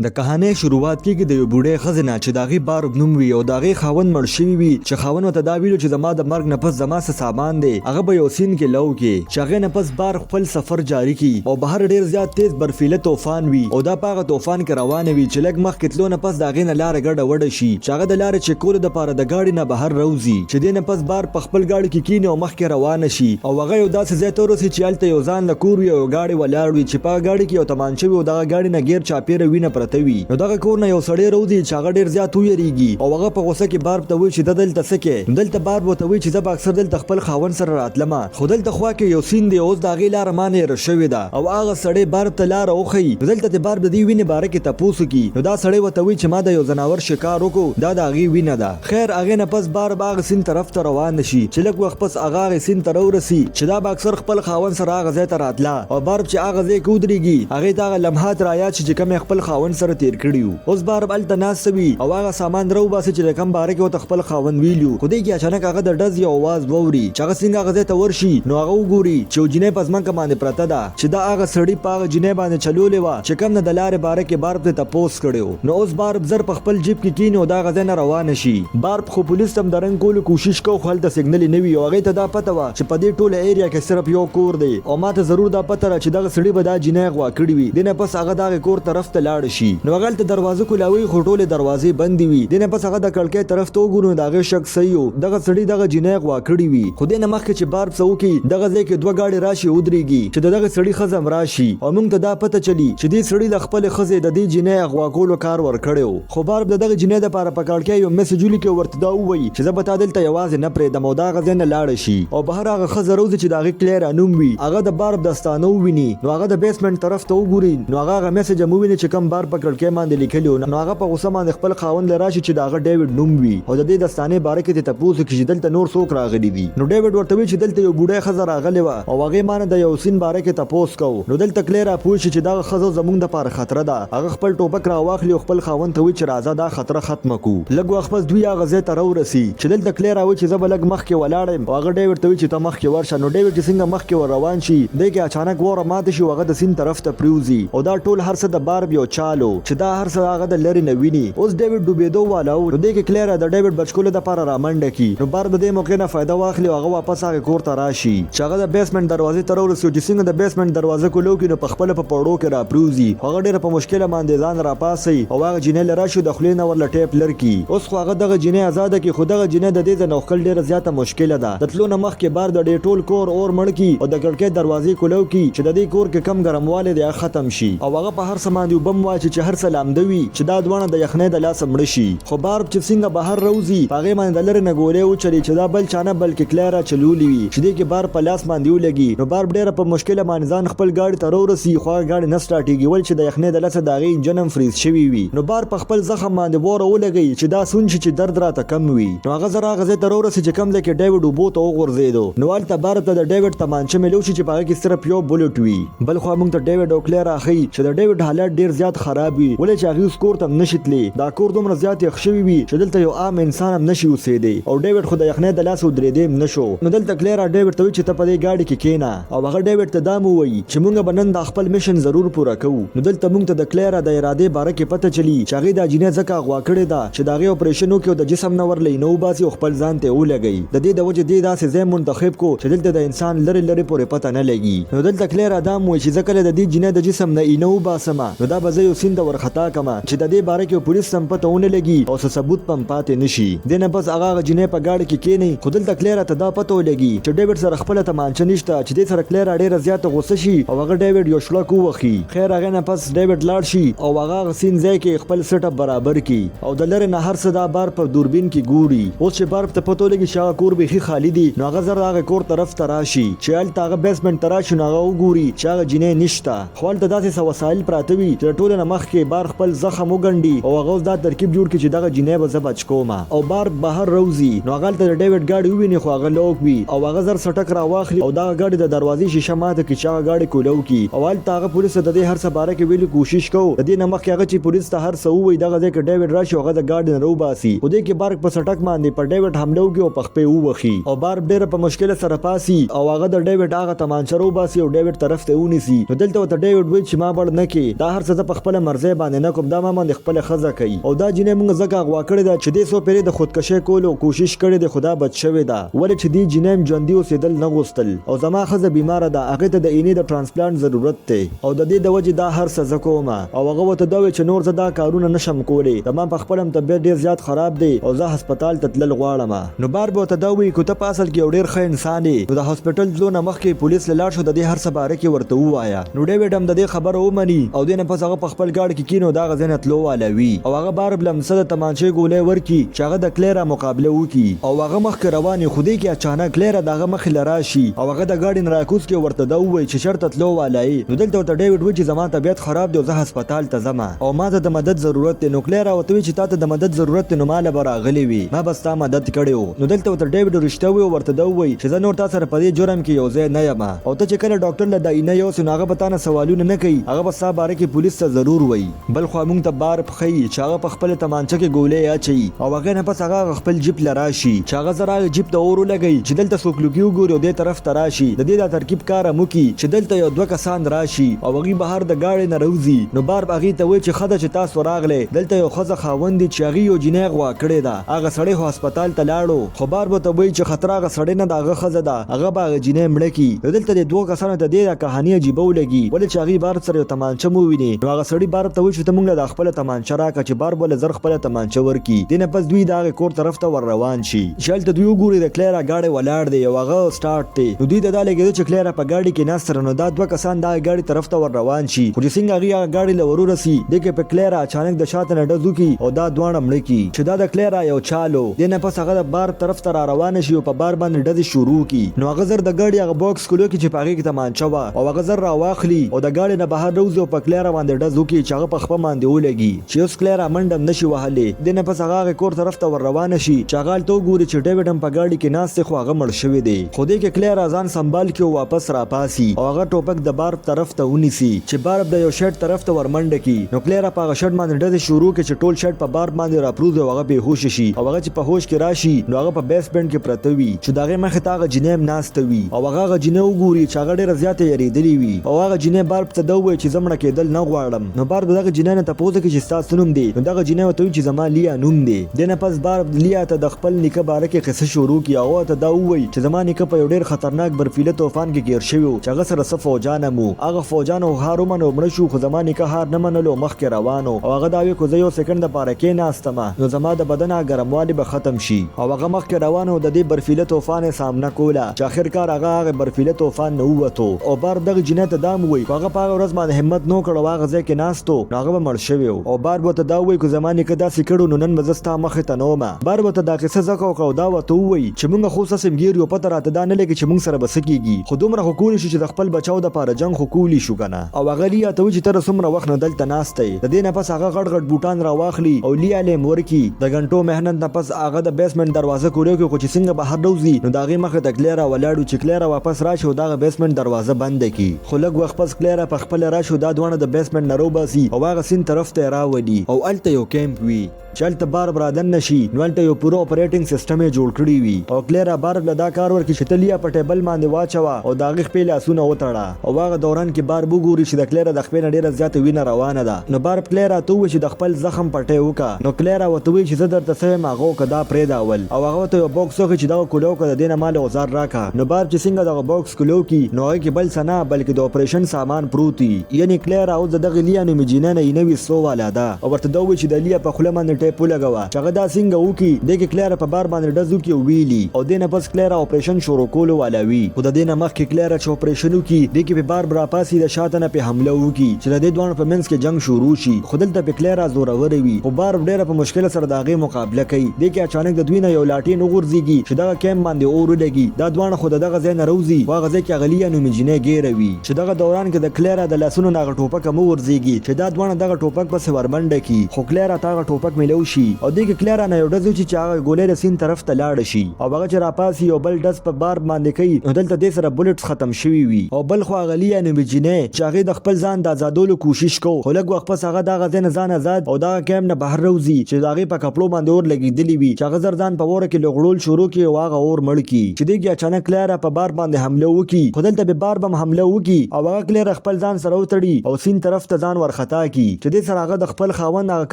د کهانۍ شروعات کیږي د یو بوډۍ ښځې نه چې د هغې بارب نوم وي او د هغې خاوند مړ شوي وي، چې خاوند ورته دا ویلو چې زما د مرګ نه پس زما څه سامان دی هغه به یو سیند کې لو کې، چې هغې نه پس بارب خپل سفر جاري کړي او بهر ډیر زیات تیز برفیله توفان وي او دا په هغه توفان کې روانه وي چې لږ مخکې تلو نه پس د هغې نه لاره ګډه وډه شي، چې هغه د لارې چیک کولو دپاره د ګاډي نه بهر راوځي، چې دې نه پس بارب په خپل ګاډي کې کیني او مخکې روانه شي او هغه یو داسې ځای ته ورسي چې هلته یو ځان له کور وي او یو ګاډی ولاړ وي چې په هغه ګاډي کې یو تمانچه وي او دغه ګاډي نه ګیر چاپیره وینه پرته وي. نو دغه کور نه یو سړی راوځي چې هغه ډیر زیات ویریږي او هغه په غوسه کې بارب ته وایي چې ته دلته څه کې؟ نو دلته بارب ورته وایي چې زه به اکثر دلته خپل خاوند سره راتلمه خو دلته خوا کې یو سیند دی او اوس د هغې لاره مانه هیره شوې ده او هغه سړی بارب ته لاره وښیي. نو دلته ترې بارب د دې وینې باره کې تپوس وکړي نو دا سړی ورته وایي چې ما د یو ځناور شکار وکړو دا د هغې وینه ده. خیر هغې نه پس بارب هغه سیند طرف ته روانه شي چې لږ وخت پس هغه هغې سیند ته راورسي چې دا به اکثر خپل خاوند سره هغه ځای ته راتله او بارب چې هغه ځای کې ودرېږي هغې ته هغه لمحات رایاد شي چې کوم یې خپل خاوند سره تېر کړي وو. اوس بارب هلته ناسته وي او هغه سامان راوباسي چې د کوم باره کې ورته خپل خاوند ویلي وو، خو دې کې اچانک هغه د ډز یو اواز واوري چې هغه څنګه هغه ځای ته ورشي نو هغه وګوري چې یو جینۍ په ځمکه باندې پرته ده چې دا هغه سړي په هغه جینۍ باندې چلولې وه چې کوم نه د لارې باره کې بارب ترې تپوس کړی و. نو اوس بارب زر په خپل جیپ کې کیني او د هغه ځای نه روانه شي. بارب خو پولیس ته هم د رنګ کولو کوشش کوو خو هلته سګنل نه وي او هغې ته دا پته وه چې په دې ټوله ایریا کې صرف یو کور دی او ماته ضرور دا پته ده چې دغه سړي به دا جینۍ اغوا کړي وي. دې نه پس هغه د هغې کور طرف ته لاړه شي نو هغه هلته دروازه کولاوي خو ټولې دروازې بندې وي. دې نه پس هغه د کړکۍ طرف ته وګوري نو د هغې شک صحیح و، دغه سړي دغه جینۍ اغوا کړي وي. خو دې نه مخکې چې بارب څه وکړي دغه ځای کې دوه ګاډي راشي ودریږي چې د دغه سړي ښځه هم راشي او مونږ ته دا پته چلي چې دې سړي له خپلې ښځې د دې جینۍ اغوا کولو کار ورکړی و. خو بارب د دغې جینۍ دپاره په کړکۍ یو میسج ولیکي او ورته دا ووایي چې زه به تا دلته یوازې نه پرېږدم او د هغه ځای نه لاړه شي او بهر هغه ښځه راوځي چې د هغې کلیرا نوم وي. هغه د بارب دستانه وویني نو هغه د بیسمنټ طرف ته وګوري نو هغه هغه میسج هم وویني چې کوم بارب په کړکۍ باندې لیکلی و نو هغه په غوسه باندې خپل خاوند له راشي چې د هغه ډیوډ نوم وي او د دې دستانې باره کې ترې تپوس وکړي چې دلته نور څوک راغلي دي. نو ډیوډ ورته وایي چې دلته یو بوډۍ ښځه راغلې وه او هغې مانه د یو سیند باره کې تپوس کوو. نو دلته کلیرا پوه شي چې دغه ښځه زمونږ دپاره خطره ده. هغه خپل ټوپک راواخلي او خپل خاوند ته وایي چې راځه دا خطره ختمه کړو. لږ وخت پس دوی هغه ځای ته راورسي چې دلته کلیرا وایي چې زه به لږ مخکې ولاړ یم او هغه ډیوډ ته وایي چې ته مخکې ورشه. نو ډیوډ چې څنګه مخکې ور روان شي دی کې اچانک واوره ماته شي او هغه د سیند طرف ته پریوځي او دا ټول هر څه د بارب یو چال و چې دا هر څه هغه د لرې نه ویني. اوس ډیوډ ډوبیدو والا و نو دی کې کلیرا د ډیوډ بچ کولو دپاره رامنډه کړي نو بارب د دې موقع نه فایده واخلي او هغه واپس هغې کور ته راشي. چې هغه د بیسمنټ دروازې ته راورسي او چې څنګه د بیسمنټ دروازه کولو کړي نو په خپله په پوړو کې راپریوځي خو هغه ډیره په مشکله باندې ځان راپاڅوي او هغه جینۍ له راشي او د خولې نه ورله ټیپ لر کړي. اوس خو هغه دغه جینۍ ازاده کړي خو دغه جینۍ د دې ځای نه وښکل ډیره زیاته مشکله ده. د تلو نه مخکې بار د ډې ټول کور اور مړ کړي او د کړکۍ دروازې کولو کړي چې د دې کور کې کم ګرموالی دی هغه ختم شي او هغه په هر څه باندې اوبه هم واچوي چې هر څه لامده وي چې دا دواړه د یخنۍ د لاسه مړه شي. خو بارب چې څنګه بهر راوځي په هغې باندې د لرې نه ګولۍ وچلي چې دا بل چا نه بلکې کلیرا چلولي وي چې دې کې بارب په لاس باندې ولګي نو بارب ډېره په مشکله باندې ځان خپل ګاډي ته راورسي خو هغه ګاډي نه سټارټېږي ولې چې د یخنۍ د لاسه د هغې انجن هم فریز شوی وي نو بارب په خپل زخم باندې واوره ولګوي چې دا سون شي چې درد راته کم وي نو هغه زر هغه ځای ته راورسي چې کوم ځای کې ډیوډ اوبو ته وغورځېدو نو هلته بارب ته د ډیوډ تمانچه میلو شي چې په هغه کې صرف یو بولټ وي. بل خوا موږ ته ډیوډ او کلیرا ښيي چې د ډیوډ حالات ډیر زیات خراب وي ولې چې هغوی اوس کور ته هم نشي تللی. دا کور دومره زیات یخ شوی وي چې دلته یو عام انسان هم نشي اوسیدی او ډیوډ خو د یخنۍ د لاسه ودریدی هم نشو. نو دلته کلیرا ډیوډ ته وایي چې ته په دې ګاډي کې کینه او هغه ډیوډ ته دا هم ووایي چې موږ به نن دا خپل مشن ضرور پوره کوو. نو دلته موږ ته د کلیرا د ارادې باره کې پته چلي چې هغې دا جینۍ ځکه اغوا کړې ده چې د هغې اپریشن وکړي او د جسم نه ورله اینه وباسي او خپل ځان ته یې ولګوي. د دې د وجې دې داسې ځای منتخب کو چې دلته د انسان لرې لرې پورې پته نه لګي. نو دلته کلیرا دا هم وایي چې زه کله د دې جینۍ د جسم نه اینه وباسم نو دا به زه یو سیند ته ورخطا کړم چې د دې باره کې پولیس ته هم پته ونه لګي او څه ثبوت به هم پاتې نه شي. دې نه پس هغه هغه جینۍ په ګاډي کې کینوي خو دلته کلیرا ته دا پته ولګي چې ډیوډ سره خپله تمانچه نشته چې دې سره کلیرا ډیره زیاته غوسه شي او هغه ډیوډ یو شړک ووهي. خیر هغې نه پس ډیوډ لاړ شي او هغه هغه سیند ځای کې خپل سیټ اپ برابر کړي او د لرې نه هر څه دا بارب په دوربین کې ګوري. اوس چې بارب ته پته ولګي چې هغه کور بیخي خالي دي نو هغه زر د هغه کور طرف ته راشي. چې هلته هغه بیسمنټ ته راشي نو هغه وګوري چې هغه جینۍ نشته خو هلته داسې څه وسایل پراته وي چې د ټولو نه مخکې بارب خپل زخم وګنډي او هغه اوس دا ترکیب جوړ کړي چې دغه جینۍ به زه بچ کوم او بارب بهر راوځي نو هغه هلته د ډیوډ ګاډي وویني خو هغه لوک وي او هغه زر څټک راواخلي او دغه ګاډي د دروازې شیشه ماته کړي چې هغه ګاډي کولو کړي او هلته هغه پولیس ته د دې هر څه باره کې ویلو کوشش کوو. د دې نه مخکې هغه چې پولیس ته هر څه ووایي دغه ځای کې ډیوډ راشي او هغه د ګاډي نه راوباسي خو دې کې بارک په څټک باندې په ډیوډ حمله وکړي او په خپې ووهي او بارب ډیره په مشکله سره پاڅي او هغه د ډیوډ هغه تمانچه راوباسي او ډیوډ طرف ته یې ونیسي نو دلته ورته ډیوډ وایي چې ما بړ نه کې دا هر څه زه په خپله مرضۍ باندې نه کوم، دا ما باندې خپله ښځه کوي او دا جینۍ مونږ ځکه اغوا کړې ده چې دې څو پېرې د خودکشۍ کولو کوشش کړی دی خو دا بچ شوې ده ولې چې دې جینۍ هم ژوندي اوسېدل نه غوښتل او زما ښځه بیماره ده هغې ته د اینې د ټرانسپلانټ ضرورت دی او د دې د وجې دا هر څه زه کوم. او هغه ورته دا وویل چې نور زه دا کارونه نه شم کولی، زما په خپله هم طبیعت ډېر زیات خراب دی او زه هسپتال ته تلل غواړم. نو بارب ورته دا وویل که ته په اصل کې یو ډېر ښه انسان یې نو د هسپټل تلو نه مخکې پولیس له لاړ شه د دې هر څه باره کې ورته ووایه. نو ډېوېډ هم د دې خبره ومني او دې نه پس هغه په خپل ګاډي کې کیني او د هغه ځای نه تلو والا وي او هغه بارب له هم څه د تمانچې ګولۍ ورکړي چې هغه د کلیرا مقابله وکړي او هغه مخکې روان وي خو دې کې اچانک کلیرا د هغه مخې له راشي او هغه د ګاډي نه راکوز کړي او ورته دا ووایي چې چرته تلو والا یې؟ نو دلته ورته ډېوېډ وایي چې زما طبیعت خراب دی او زه هسپتال ته ځم او ماته د مدد ضرورت دی. نو کلیرا ورته وایي چې تاته د مدد ضرورت دی نو ماله به راغلی وی، ما به ستا مدد کړی و. نو دلته ورته ډېوېډ رښتیا ووایي او ورته دا ووایي چې زه نور تا سره په دې جرم کې یو ځای نه یم او ته چې کله ډاکټر له دا اینه یوسې نو هغه به تانه سوالونه نه کوي، هغه به ستا باره کې پولیس ته ضرور وایي. بل خوا مونږ ته بارب ښيي چې هغه په خپله تمانچه کې ګولۍ اچوي او هغې نه پس هغه هغه خپل جیپ له راشي چې هغه زر هغه جیپ ته اور ولګوي چې دلته څوک لوګي وګوري او دې طرف ته راشي د دې دا ترکیب کار هم وکړي چې دلته یو دوه کسان راشي او هغوی بهر د ګاړې نه راوځي نو بارب هغوی ته وایي چې ښه ده چې تاسو راغلئ دلته یو ښځه خاوند دي چې هغوی یو جینۍ اغوا کړې ده هغه سړی خو هسپتال ته لاړو خو بارب ورته وایي چې خطر هغه سړی نه د هغه ښځه ده هغه به هغه جینۍ مړه کړي نو دلته دې دوو کسانو ته دې دا کهاني عجیبه ولګي ولې چې هغوی بارب سره یو تمانچه هم وویني نو هغه سړي بارب ته وایي چې ته مونږ له دا خپله تمانچه راکړه چې بارب ورله زر خپله تمانچه ورکړي دې نه پس دوی د هغې کور طرف ته ور روان شي چې هلته دوی وګوري د کلیرا ګاډی ولاړ دی او هغه سټارټ دی نو دوی ته دا لګېده چې کلیرا په ګاډي کې ناسته ده نو دا دوه کسان د هغې ګاډي طرف ته ور روان شي خو چې څنګه هغوی هغه ګاډي له ور ورسي دې کې په کلیرا اچانک د شاته نه ډز وکړي او دا دواړه مړه کړي چې دا د کلیرا یو چال و. دې نه پس هغه د بارب طرف ته را روانه شي او په بارب باندې ډزې شروع کړي نو هغه زر د ګاډي هغه باکس کولو کې چې په هغې کې تمانچه وه او هغه زر راواخلي او د ګاډي نه بهر راوځي او په کلیرا باندې ډز وکړي چې هغه په خپه باندې ولګي چې اوس کلیرا منډه هم نشي وهلی. دې نه پس هغه هغې کور طرف ته ور روانه شي چې هغه هلته وګوري چې ډیوډ هم په ګاډي کې ناست دی خو هغه مړ شوی دی خو دې کې کلیرا ځان سمبال کړي او واپس راپاڅي او هغه ټوپک د بارب طرف ته ونیسي چې بارب د یو شیډ طرف ته ورمنډه کړي نو کلیرا په هغه شیډ باندې ډزې شروع کړي چې ټول شیډ په بارب باندې راپروځي او هغه بې هوشه شي او هغه چې په هوش کې راشي نو هغه په بیسمنټ کې پرته وي چې د هغې مخې ته هغه جینۍ هم ناسته وي او هغه هغه جینۍ وګوري چې هغه ډېره زیاته یریدلې وي او هغه جینۍ بارب ته دا ووایي چې زه مړه کېدل نه غواړم نو بارب د دغه جینۍ نه تپوس وکړي چې ستا څه نوم دی نو دغه جینۍ ورته وایي چې زما لیا نوم دی. دې نه پس بارب لیا ته د خپل نیکه باره کې قصه شروع کړي او هغه ورته دا ووایي چې زما نیکه په یو ډېر خطرناک برفیله توفان کې ګیر شوی و چې هغه سره څه فوجان هم وو هغه فوجانو خو هار ومنه او مړه شو خو زما نیکه هار نه منلو او مخکې روان و او هغه دا وې که زه یو سیکنډ دپاره کېناستم نو زما د بدن هغه ګرموالی به ختم شي او هغه مخکې روان و د دې برفیله توفان یې سامنه کوله چې اخر کار هغه هغې برفیله توفان نه ووتو او بارب دغې جینۍ ته دا هم ووایي که هغه په هغه ورځ باندې همت نه وکړ او هغه ځای کې ناست و نو هغه به مړ شوی و او بارب ورته دا ووایي که زما نیکه داسې کړي و نو نن به زه ستا مخې ته نه وم. بارب ورته دا قصه ځکه وکړه او دا ورته ووایي چې مونږ خو اوس هسې ګیر یو پته راته دا نه لګي چې مونږ سره به څه کیږي خو دومره خو کولی شو چې د خپل بچاو دپاره جنګ خو کولی شو کنه. او هغه لیا ته وایي چې ته د څومره وخت نه دلته ناسته یې. د دې نه پس هغه غټ غټ بوټان راواخلي او لیا له هم ورکړي. د ګنټو محنت نه پس هغه د بیسمنټ دروازه کولی کړي خو چې څنګه بهر راوځي نو د هغې مخې ته کلیرا ولاړ وي چې کلیرا واپس راشي او دغه بیسمنټ دروازه بنده کړي. خو لږ وخت پس کلیرا په خپله راشي او دا دواړه د بیسمنټ نه راوباسي او هغه سیند طرف ته یې راولي او هلته یو کیمپ وي. چې هلته بارب رادننه شي نو هلته یو پوره اپریټنګ سیسټم یې جوړ کړی وي او کلیرا بارب له دا کار ورکړي چې ته لیا په ټیبل باندې واچوه او د هغې خپې لاسونه وتړه او هغه دوران کې بارب وګوري چې د کلیرا د خپې نه ډیره زیاته وینه روانه ده نو بارب کلیرا ته ووایي چې د خپل زخم پټی وکړه نو کلیرا ورته وایي چې زه درته څه وایم هغه وکړه دا پرېږده اول او هغه ورته یو باکس وښیي چې دغه کوله وکړه د دې نه ما له اوزار راکړه نو بارب چې څنګه دغه باکس کلو کی نو هغه کې بل څه نه بلکې د اپریشن سامان پروت وي یعنی کلیرا اوس د دغې لیا نومې جینۍ نه اینه ویستو والا ده او ورته دا ووایي چې د لیا په خوله باندې ټیپ ولګوه چې هغه دا څنګه وکړي دې کې کلیرا په بار باندې ډز وکړي او ویلي او دې نه پس کلیرا اپریشن شروع کولو والا وي خو د دې نه مخکې کلیرا چې اپریشن وکړي دې کې په بار راپاڅي د شاته نه پې حمله وکړي چې د دې دواړو په منځ کې جنګ شروع شي خو دلته پې کلیرا زوروره وي خو بارب ډیره په مشکله سره د هغې مقابله کوي دې کې اچانک د دوی نه یو لاټین وغورځیږي چې دغه کیمپ باندې اور ولګي دا دواړه خو د دغه ځای نه راوځي خو هغه ځای کې هغه لیا نومې جینۍ ګیره وي چې دغه دوران کې د کلیرا د لاسونو نه هغه ټوپک هم وغورځیږي چې دا دواړه دغه ټوپک پسې ورمنډه کړي خو کلیرا ته هغه ټوپک میلو شي او دې کې کلیرا نه یو ډز وشي چې هغه ګولۍ د سیند طرف ته لاړه شي او هغه چې راپاڅي یو بل ډز په بارب باندې کوي نو دلته دې سره بلټس ختم شوي وي او بل خوا هغه لیا نومې جینۍ چې هغې د خپل ځان د ازادولو کوشش کو خو لږ وخت پس هغه دغه ځای نه ځان ازاد او دغه کیمپ نه بهر راوځي چې د هغې په کپړو باندې اور لګیدلی وي چې هغه زر ځان په وره کې لغړول شروع کړي او هغه اور مړ کړي چې دې کې اچانک کلیرا په بارب باندې حمله وکړي خو دلته به بارب هم حمله وکړي او هغه کلیرا خپل ځان سره وتړي او سیند طرف ته ځان ور. وارخطا کړي چې دې سره هغه د خپل خاوند هغه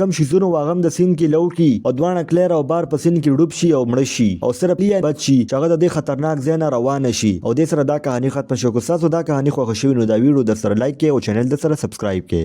کوم شیزونه وو هغه هم د سیند کې لو کړي او دواړه کلیر او بار په سیند کې ډوب شي او مړه شي او صرف لیا بچ شي چې هغه د دې خطرناک ځای نه روانه شي او دې سره دا کهانی ختمه شوه. که ستاسو دا کهانی خوښه شوې نو دا ویډیو درسره لایک کړئ او چینل درسره سبسکرایب کړئ.